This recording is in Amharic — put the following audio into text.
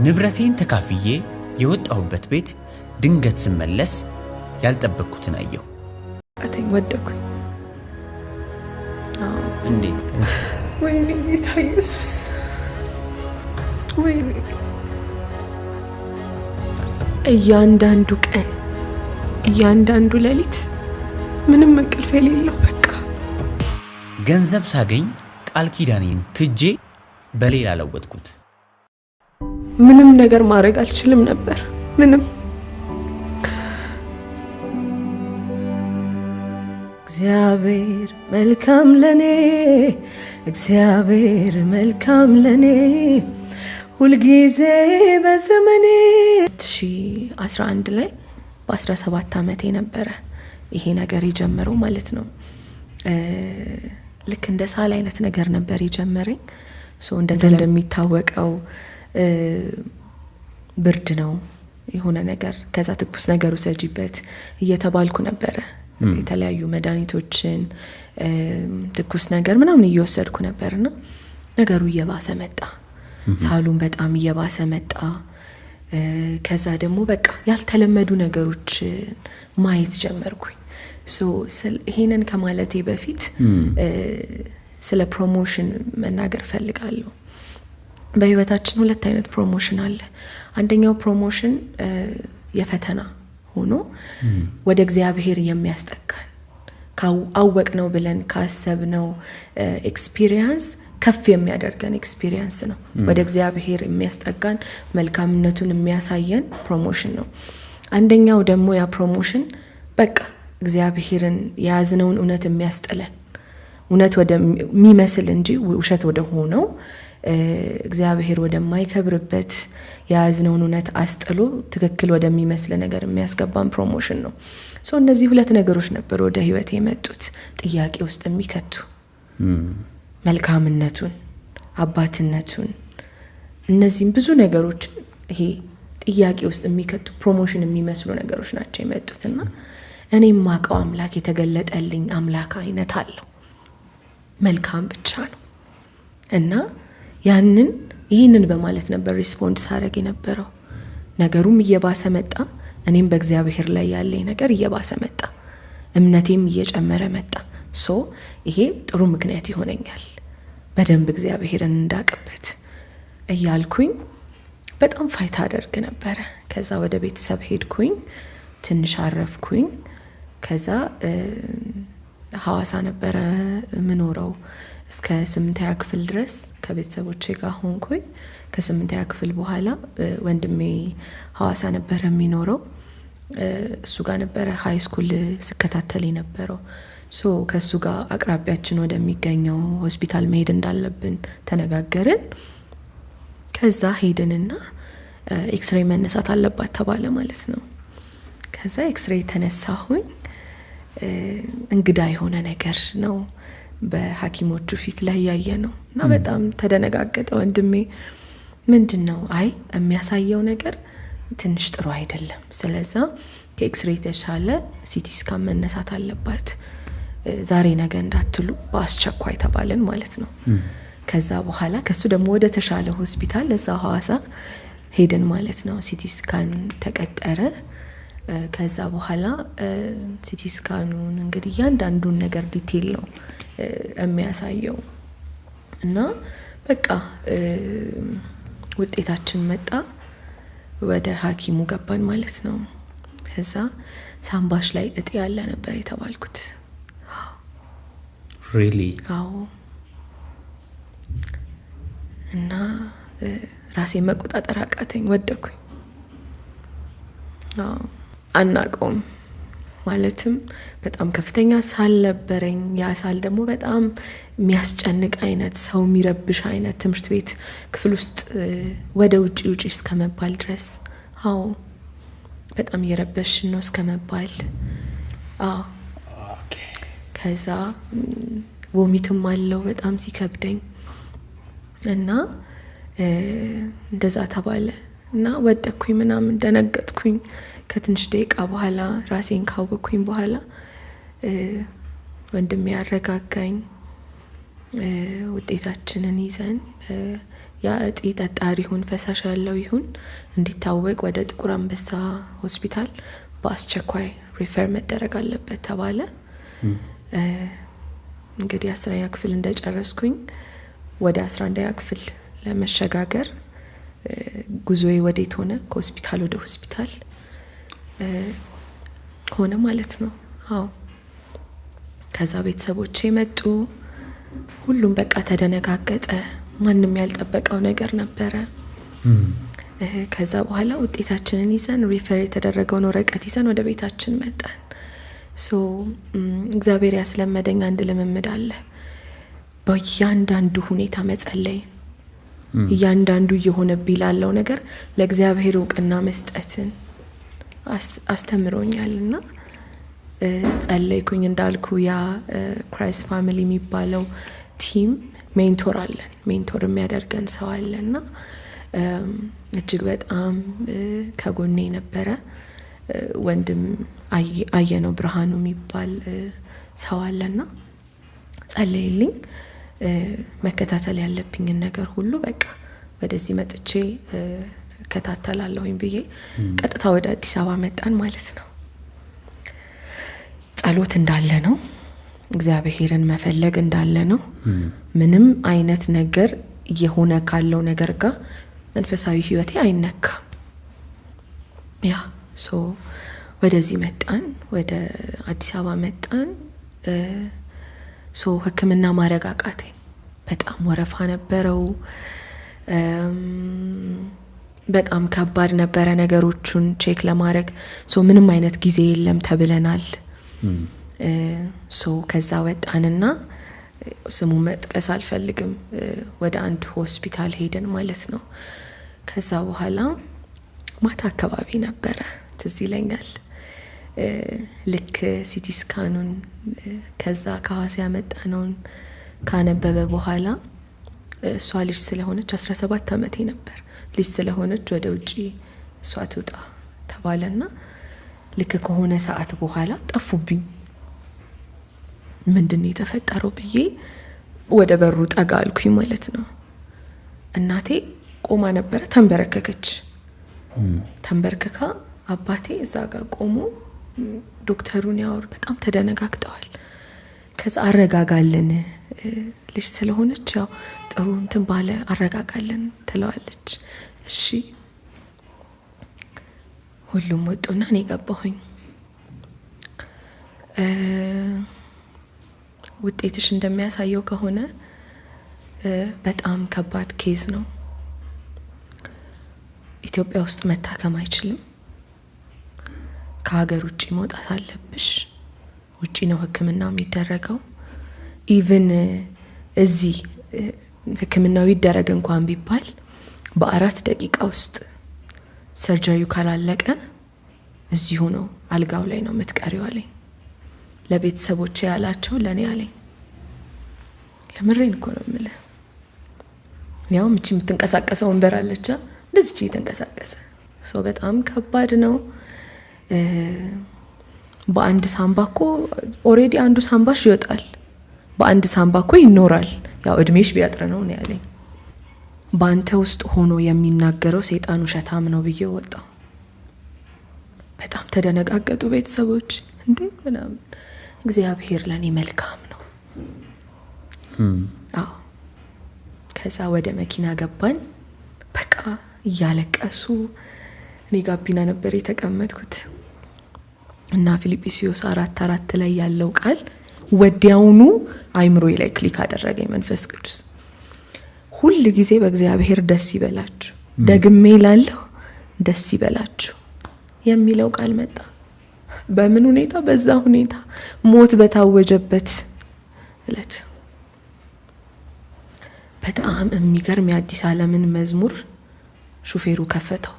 ንብረቴን ተካፍዬ የወጣሁበት ቤት ድንገት ስመለስ ያልጠበቅኩትን አየሁ። አተኝ ወደኩኝ። እንዴት? ወይኔ ጌታ ኢየሱስ፣ ወይኔ። እያንዳንዱ ቀን፣ እያንዳንዱ ሌሊት ምንም እንቅልፍ የሌለው በቃ። ገንዘብ ሳገኝ ቃል ኪዳኔን ክጄ በሌላ ለወጥኩት። ምንም ነገር ማድረግ አልችልም ነበር። ምንም። እግዚአብሔር መልካም ለኔ፣ እግዚአብሔር መልካም ለኔ፣ ሁልጊዜ በዘመኔ። 2011 ላይ በ17 ዓመቴ ነበረ ይሄ ነገር የጀመረው ማለት ነው። ልክ እንደ ሳል አይነት ነገር ነበር የጀመረኝ። So እንደሚታወቀው ብርድ ነው የሆነ ነገር፣ ከዛ ትኩስ ነገር ውሰጂበት እየተባልኩ ነበረ። የተለያዩ መድኃኒቶችን፣ ትኩስ ነገር ምናምን እየወሰድኩ ነበርና ነገሩ እየባሰ መጣ። ሳሉን በጣም እየባሰ መጣ። ከዛ ደግሞ በቃ ያልተለመዱ ነገሮች ማየት ጀመርኩኝ። So ይሄንን ከማለቴ በፊት ስለ promotion መናገር እፈልጋለሁ። በህይወታችን ሁለት አይነት promotion አለ። አንደኛው promotion የፈተና ሆኖ ወደ እግዚአብሔር የሚያስጠጋን፣ አወቅነው ብለን ካሰብነው experience ከፍ የሚያደርገን experience ነው። ወደ እግዚአብሔር የሚያስጠጋን፣ መልካምነቱን የሚያሳየን promotion ነው። አንደኛው ደግሞ ያ promotion በቃ እግዚአብሔርን የያዝነውን እውነት የሚያስጥለን፣ እውነት ወደሚመስል እንጂ ውሸት ወደ ሆነው፣ እግዚአብሔር ወደማይከብርበት የያዝነውን እውነት አስጥሎ ትክክል ወደሚመስል ነገር የሚያስገባን promotion ነው። So እነዚህ ሁለት ነገሮች ነበሩ ወደ ህይወት የመጡት ጥያቄ ውስጥ የሚከቱ፣ መልካምነቱን፣ አባትነቱን፣ እነዚህም ብዙ ነገሮች ይሄ ጥያቄ ውስጥ የሚከቱ promotion የሚመስሉ ነገሮች ናቸው የመጡትና እኔ የማውቀው አምላክ፣ የተገለጠልኝ አምላክ አይነት አለው፣ መልካም ብቻ ነው። እና ያንን ይህንን በማለት ነበር respond ሳረግ የነበረው። ነገሩም እየባሰ መጣ። እኔም በእግዚአብሔር ላይ ያለኝ ነገር እየባሰ መጣ። እምነቴም እየጨመረ መጣ። So ይሄ ጥሩ ምክንያት ይሆነኛል በደንብ እግዚአብሔርን እንዳቅበት እያልኩኝ በጣም fight አደርግ ነበረ። ከዛ ወደ ቤተሰብ ሄድኩኝ፣ ትንሽ አረፍኩኝ። ከዛ ሐዋሳ ነበረ የምኖረው፣ እስከ ስምንተኛ ክፍል ድረስ ከቤተሰቦቼ ጋር ሆንኩኝ። ከስምንተኛ ክፍል በኋላ ወንድሜ ሐዋሳ ነበረ የሚኖረው። እሱ ጋር ነበረ high school ስከታተል የነበረው። So ከእሱ ጋር አቅራቢያችን ወደሚገኘው ሆስፒታል መሄድ እንዳለብን ተነጋገርን። ከዛ ሄድንና ኤክስሬይ መነሳት አለባት ተባለ ማለት ነው። ከዛ ኤክስሬይ ተነሳሁኝ። እንግዳ የሆነ ነገር ነው በሐኪሞቹ ፊት ላይ ያየ ነው እና በጣም ተደነጋገጠ ወንድሜ። ምንድን ነው? አይ፣ የሚያሳየው ነገር ትንሽ ጥሩ አይደለም። ስለዛ ከኤክስሬይ የተሻለ CT scan መነሳት አለባት። ዛሬ ነገ እንዳትሉ በአስቸኳይ ተባልን ማለት ነው። ከዛ በኋላ ከሱ ደግሞ ወደ ተሻለ ሆስፒታል እዛ ሐዋሳ ሄድን ማለት ነው። CT scan ተቀጠረ። ከዛ በኋላ CT scan ኑን እንግዲህ እያንዳንዱን ነገር detail ነው የሚያሳየው እና በቃ ውጤታችን መጣ። ወደ ሐኪሙ ገባን ማለት ነው። ከዛ ሳምባሽ ላይ እጢ ያለ ነበር የተባልኩት። Really? አዎ። እና ራሴን መቆጣጠር አቃተኝ፣ ወደኩኝ። አዎ፣ አናውቀውም። ማለትም በጣም ከፍተኛ ሳል ነበረኝ። ያ ሳል ደግሞ በጣም የሚያስጨንቅ አይነት፣ ሰው የሚረብሽ አይነት፣ ትምህርት ቤት ክፍል ውስጥ ወደ ውጭ ውጭ እስከመባል ድረስ፣ አዎ፣ በጣም እየረበሽን ነው እስከመባል። አዎ። ከዛ vomit ም አለው በጣም ሲከብደኝ እና እንደዛ ተባለ እና ወደኩኝ ምናምን፣ ደነገጥኩኝ። ከትንሽ ደቂቃ በኋላ ራሴን ካወቅኩኝ በኋላ ወንድሜ ያረጋጋኝ። ውጤታችንን ይዘን ያ እጢ ጠጣር ይሁን ፈሳሽ ያለው ይሁን እንዲታወቅ ወደ ጥቁር አንበሳ ሆስፒታል በአስቸኳይ refer መደረግ አለበት ተባለ። እንግዲህ 10ኛ ክፍል እንደጨረስኩኝ ወደ 11ኛ ክፍል ለመሸጋገር ጉዞዬ ወዴት ሆነ? ከሆስፒታል ወደ ሆስፒታል ሆነ ማለት ነው። አዎ፣ ከዛ ቤተሰቦቼ መጡ። ሁሉም በቃ ተደነጋገጠ። ማንም ያልጠበቀው ነገር ነበረ። ከዛ በኋላ ውጤታችንን ይዘን፣ refer የተደረገውን ወረቀት ይዘን ወደ ቤታችን መጣን። So እግዚአብሔር ያስለመደኝ አንድ ልምምድ አለ። በእያንዳንዱ ሁኔታ መጸለይ፣ እያንዳንዱ እየሆነብኝ ላለው ነገር ለእግዚአብሔር እውቅና መስጠትን አስተምሮኛል እና ጸለይኩኝ። እንዳልኩ ያ Christ Family የሚባለው team mentor አለን፣ mentor የሚያደርገን ሰው አለ እና እጅግ በጣም ከጎኔ ነበረ። ወንድም አየነው ብርሃኑ የሚባል ሰው አለና ጸለይልኝ። መከታተል ያለብኝን ነገር ሁሉ በቃ ወደዚህ መጥቼ እከታተላለሁኝ ብዬ ቀጥታ ወደ አዲስ አበባ መጣን ማለት ነው። ጸሎት እንዳለ ነው። እግዚአብሔርን መፈለግ እንዳለ ነው። ምንም አይነት ነገር እየሆነ ካለው ነገር ጋር መንፈሳዊ ሕይወቴ አይነካም። Yeah, so ወደዚህ መጣን፣ ወደ አዲስ አበባ መጣን። So ሕክምና ማድረግ አቃተኝ። በጣም ወረፋ ነበረው። በጣም ከባድ ነበረ ነገሮቹን check ለማድረግ። So ምንም አይነት ጊዜ የለም ተብለናል። So ከዛ ወጣንና ስሙ መጥቀስ አልፈልግም፣ ወደ አንድ ሆስፒታል ሄድን ማለት ነው። ከዛ በኋላ ማታ አካባቢ ነበረ፣ ትዝ ይለኛል። ልክ CT scan ኑን ከዛ ከሐዋሳ ያመጣነውን ካነበበ በኋላ እሷ ልጅ ስለሆነች፣ 17 ዓመቴ ነበር፣ ልጅ ስለሆነች ወደ ውጪ እሷ ትውጣ ተባለና ልክ ከሆነ ሰዓት በኋላ ጠፉብኝ። ምንድን ነው የተፈጠረው ብዬ ወደ በሩ ጠጋ አልኩኝ ማለት ነው። እናቴ ቆማ ነበረ፣ ተንበረከከች። ተንበርክካ አባቴ እዛ ጋር ቆሞ ዶክተሩን ያወሩ፣ በጣም ተደነጋግጠዋል። ከዛ አረጋጋልን፣ ልጅ ስለሆነች ያው ጥሩ እንትን ባለ አረጋጋልን ትለዋለች። እሺ፣ ሁሉም ወጡና እኔ ገባሁኝ። ውጤትሽ እንደሚያሳየው ከሆነ በጣም ከባድ case ነው። ኢትዮጵያ ውስጥ መታከም አይችልም። ከሀገር ውጭ መውጣት አለብሽ። ውጭ ነው ሕክምናው የሚደረገው። Even እዚህ ሕክምናው ይደረግ እንኳን ቢባል በ4 ደቂቃ ውስጥ surgery ው ካላለቀ እዚሁ ነው፣ አልጋው ላይ ነው የምትቀሪው አለኝ። ለቤተሰቦቼ ያላቸው ለእኔ አለኝ። የምሬን እኮ ነው የምልህ። ያው ምቺ የምትንቀሳቀሰው ወንበር አለቻ፣ እንደዚች እየተንቀሳቀሰ። So በጣም ከባድ ነው። በአንድ ሳምባ እኮ already አንዱ ሳምባሽ ይወጣል። በአንድ ሳምባ እኮ ይኖራል። ያው እድሜሽ ቢያጥር ነው ነው ያለኝ። በአንተ ውስጥ ሆኖ የሚናገረው ሰይጣን ውሸታም ነው ብዬ ወጣው። በጣም ተደነጋገጡ ቤተሰቦች፣ እንዴ ምናምን። እግዚአብሔር ለእኔ መልካም ነው። አዎ፣ ከዛ ወደ መኪና ገባን። በቃ እያለቀሱ፣ እኔ ጋቢና ነበር የተቀመጥኩት እና ፊልጵስዩስ 4:4 ላይ ያለው ቃል ወዲያውኑ አይምሮዬ ላይ click አደረገኝ መንፈስ ቅዱስ። ሁል ጊዜ በእግዚአብሔር ደስ ይበላችሁ፣ ደግሜ እላለሁ ደስ ይበላችሁ የሚለው ቃል መጣ። በምን ሁኔታ? በዛ ሁኔታ፣ ሞት በታወጀበት እለት በጣም የሚገርም የአዲስ ዓለምን መዝሙር ሹፌሩ ከፈተው።